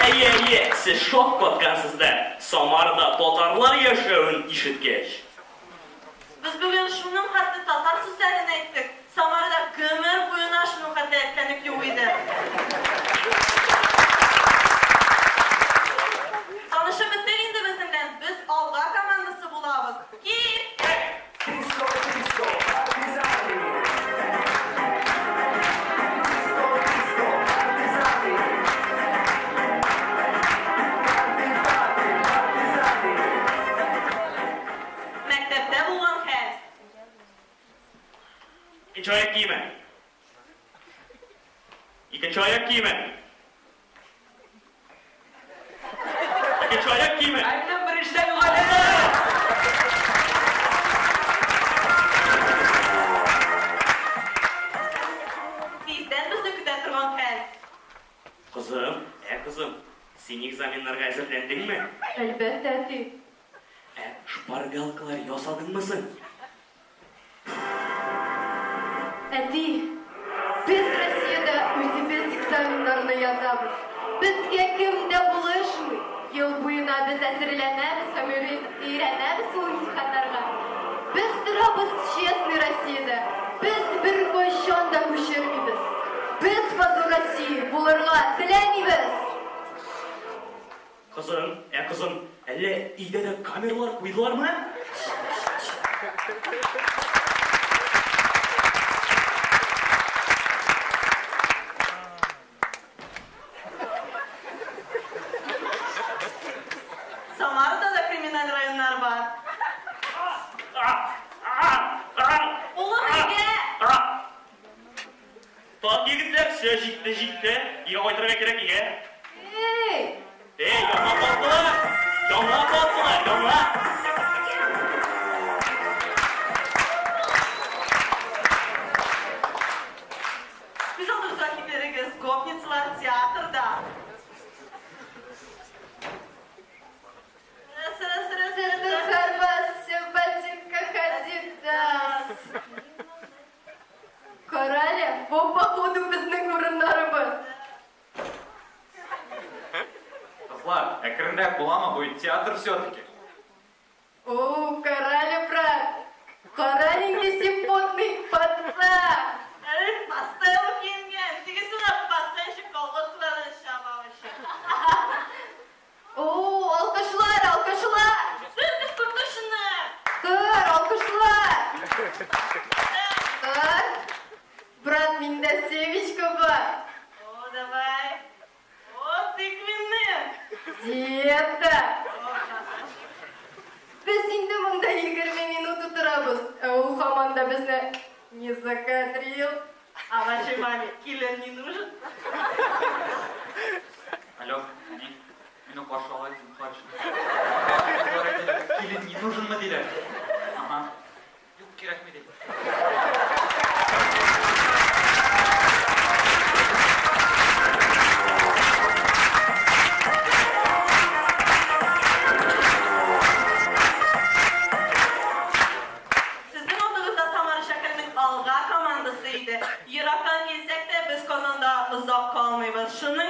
Әйе, әйе, сез шаккаткансыз да, Самарада татарлар яшәвен ишеткәч. Без бүген шуның хәтле татар сүзләрен әйттек, Самарада гомер буена шуның хәтле әйткәнек юк иде. Танышып беттек инде безнең белән, без Алга командасы булабыз. Кит! Мәктәптә булган хәл. Икенче аяк киеме. Икенче аяк киеме. Икенче аяк киеме. Ә минем беренчедә юк әле. Тиздән безне көтә торган хәл. Кызым, ә кызым, син экзаменнарга әзерләндеңме? Әлбәттә, әти. Ә шпаргалкалар ясадыңмы соң? Әти, без Россиядә үзебез экзаменнарны язабыз. Безгә кем дә булышмый. Ел буена без әзерләнәбез һәм өйрәнәбез ул имтиханнарга. Без торабыз честный Россиядә. Без беркайчан да күчермибез. Без позор России булырга теләмибез! Кызым, ә кызым, әллә өйдә дә камералар куйдылармы? Самарада да криминаль районнар бар. Улым, өйгә! Так, егетләр, все, җитте, җитте. Өйгә кайтырга кирәк, өйгә. Эй! Эй, яңа калдылар! Яңа калдылар, яңа! Күз алдыгызга китерегез, гопницалар театрда. Раз, раз, раз, раз, раз. Харбас, ботинках Адидас. Карале, бу походу безнең урыннарыбыз. Кызлар, әкренрәк буламы, бу театр все-таки. О, карале, брат. Кара нинди син потный пацан. Әле поставил киенгән. Тегесе дә пацанчик колготкаларын чаба вообще. О, алкышлар, алкышлар. Сез без куркышны. Тор, алкышлар. Тор. Брат, миндә семечка бар. О, давай. О, тыквенный. Диета. О, красавчик. Без инде монда 20 минут утырабыз, ә ул һаман да безне не закадрил. А вашей маме килен не нужен? Алло, әни, мине каршы ал, зинһар өчен. Кызлар әйтәләр, килен не нуженмы, диләр. Ага. Юк, кирәкми, ди. Сезнең алдыгызда Самара шәһәренең Алга командасы иде. Ерактан килсәк тә, без Казанда озак калмыйбыз. Шуның